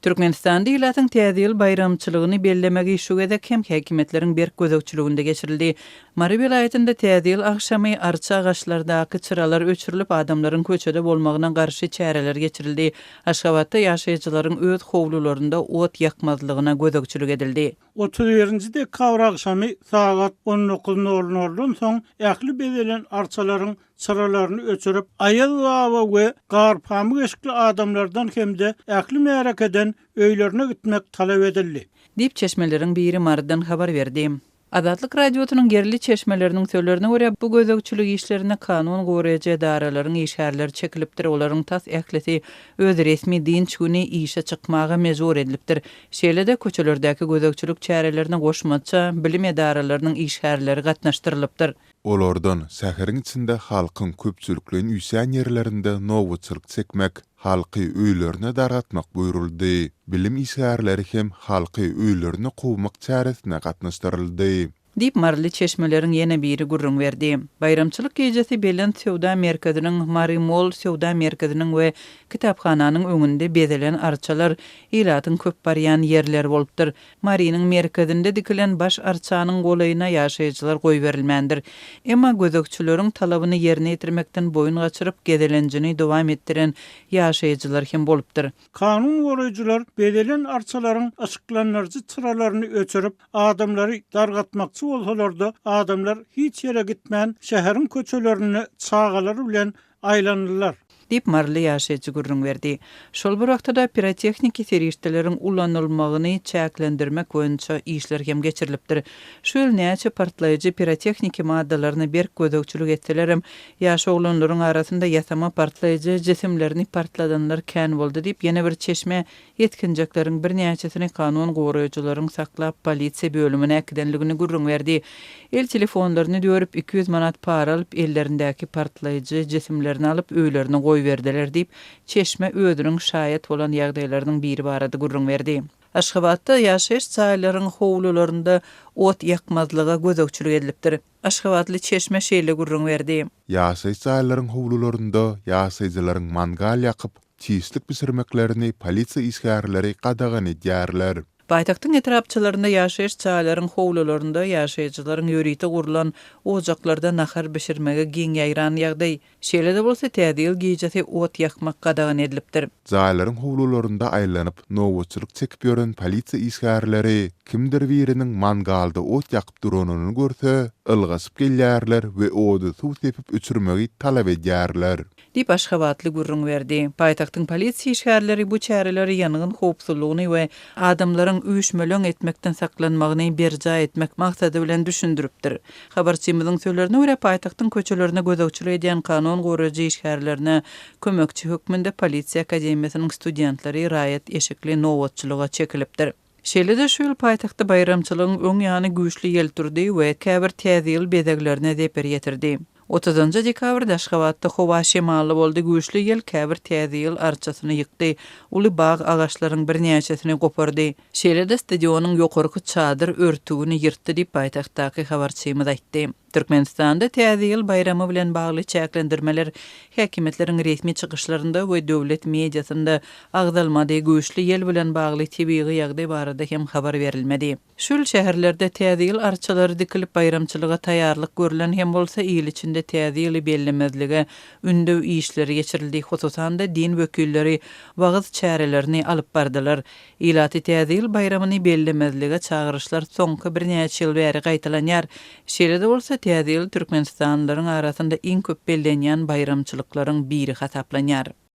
Türkmenistanda ilatyň Täze ýyl baýramçylygyny bellemegi şu gezek hem häkimiýetleriň berk gözegçiliginde geçirildi. Mary welaýatynda Täze ýyl agşamy arça agaçlardaky çyralar öçürilip, adamlaryň köçede bolmagyna garşy çäreler geçirildi. Aşgabatda ýaşaýjylaryň öz howlularynda ot ýakmazlygyna gözegçilik edildi. Otuz birinji dekabr agşamy sagat on dokuz nol noldan soň ähli bezelen arçalaryň çyralaryny öçürip, Aýaz baba we gar-pamyk eşikli adamlardan hem-de ähli märekeden öýlerine gitmek talap edildi. Diýip, çeşmeleriň biri Marydan habar berdi. Azatlyk Radiosynyň ýerli çeşmeleriniň sözlerine görä, bu gözegçilik işlerine kanun goraýjy edaralaryň işgärleri çekilipdir, olaryň tas ählisi öz resmi dynç güni işe çykmaga mejbur edilipdir. Şeýle-de, köçelerdäki gözegçilik çärelerine goşmaça bilim edaralarynyň işgärleri gatnaşdyrylypdyr. Olardan şäheriň içinde halkyň köpçülikleýin üýşýän ýerlerinde nobatçylyk çekmek, halky öýlerine dargatmak buýruldy. Bilim işgärleri hem halky öýlerine kowmak çäresine gatnaşdyryldy. Diýip, maryly çeşmeleriň ýene biri gürrüň berdi. Baýramçylyk gijesi Belent söwda merkeziniň, Mary Mall söwda merkeziniň we kitaphananyň öňünde bezelen arçalar ilatyň köp barýan ýerleri bolupdyr. Marynyň merkezinde dikilen baş arçanyň golaýyna ýaşaýjylar goýberilmändir. Emma gözegçileriň talabyny ýerine ýetirmekden boýun gaçyryp, gezelenjini dowam etdiren ýaşaýjylar hem bolupdyr. Kanun goraýjylar bezelen arçalaryň yşyklandyryjy çyralaryny öçürip, adamlary dargatmakçy bolsalar-da, adamlar hiç ýere gitmän, şäheriň köçelerinde çagalary bilen aýlandylar. Diýip, maryly ýaşaýjy gürrüň berdi. Şol bir wagtda-da, pirotehniki serişdeleriň ulanylmagyny çäklendirmek boýunça işler hem geçirilipdir. Şu ýyl näçe partlaýjy pirotehniki maddalaryna berk gözegçilik etselerem, ýaş oglanlaryň arasynda ýasama partlaýjy jisimlerini partladanlar kän boldy diýip, ýene bir çeşme Ýetginjekleriň birnäçesini kanun goraýjylaryň saklap, polisiýa bölümine äkidenligini gürrüň berdi. El telefonlaryny dörüp, 200 manat para alyp, ellerindäki partlaýjy jisimlerini alyp, öýlerine goýberdiler diýip, çeşme özüniň şaýat bolan ýagdaýlarynyň biri barada gürrüň berdi. Aşgabatda ýaşaýyş jaýlaryň howlularynda ot ýakmazlyga gözegçilik edilipdir. Aşgabatly çeşme şeýle gürrüň berdi. Ýaşaýyş jaýlaryň howlularynda ýaşaýjylaryň mangal ýakyp, çişlik bişirmeklerini polisiýa işgärleri gadagan edýärler. Paýtagtyň etrapçalarynda ýaşaýyş jaýlaryň howlularynda ýaşaýjylaryň ýörite gurlan ojaklarda nahar bişirmegi giň ýaýran ýagdaý. Şeýle-de bolsa, Täze ýyl gijesi ot ýakmak gadagan edilipdir. Jaýlaryň howlularynda aýlanyp, nobatçylyk çekip ýören polisiýa işgärleri kimdir biriniň mangalda ot ýakyp duranyny görse, ylgaşyp gelýärler we ody suw sepip öçürmegi talap edýärler. Diýip, aşgabatly gürrüň berdi. Paýtagtyň polisiýa işgärleri bu çäreleri ýangyn howpsuzlygyny we adamlaryň üýşmeleň etmekden saklanmagyny berjaý etmek maksady bilen düşündiripdir. Habarçymyzyň sözlerine görä, paýtagtyň köçelerine gözegçilik edýän kanun goraýjy işgärlerine kömekçi hökmünde Polisiýa akademiýasynyň studentleri raýat eşikli nobatçylyga çekilipdir. Şeýle-de şu ýyl paýtagtda baýramçylygyň öň ýany güýçli ýel turdy we käbir Täze ýyl bezeglerine zeper ýetirdi. Otuzynjy dekabrda Aşgabatda howa şemally boldy, güýçli ýel käbir Täze ýyl arçasyny ýykdy, uly bag agaçlaryň birnäçesini gopardy. Şeýle-de stadionyň ýokarky çadyr örtügini ýyrtdy diýip, paýtagtdaky habarçymyz aýtdy. Türkmenistanda Täze ýyl baýramy bilen bagly çäklendirmeler häkimiýetleriň resmi çykyşlarynda we döwlet mediasynda agzalmady, güýçli ýel bilen bagly tebigy ýagdaý barada hem habar berilmedi. Şu ýyl şäherlerde Täze ýyl arçalary dikilip, baýramçylyga taýýarlyk görlen hem bolsa, il içinde Täze ýyly bellemezlige ündew işleri geçirildi, hususan-da, din wekilleri wagyz çärelerini alyp bardylar. Ilaty Täze ýyl baýramyny bellemezlige çagyryşlar soňky birnäçe ýyl bäri gaýtalanýar. Şeýle-de bolsa, Täze ýyl türkmenistanlylaryň arasynda iň köp bellenýän baýramçylyklaryň biri hasaplanýar.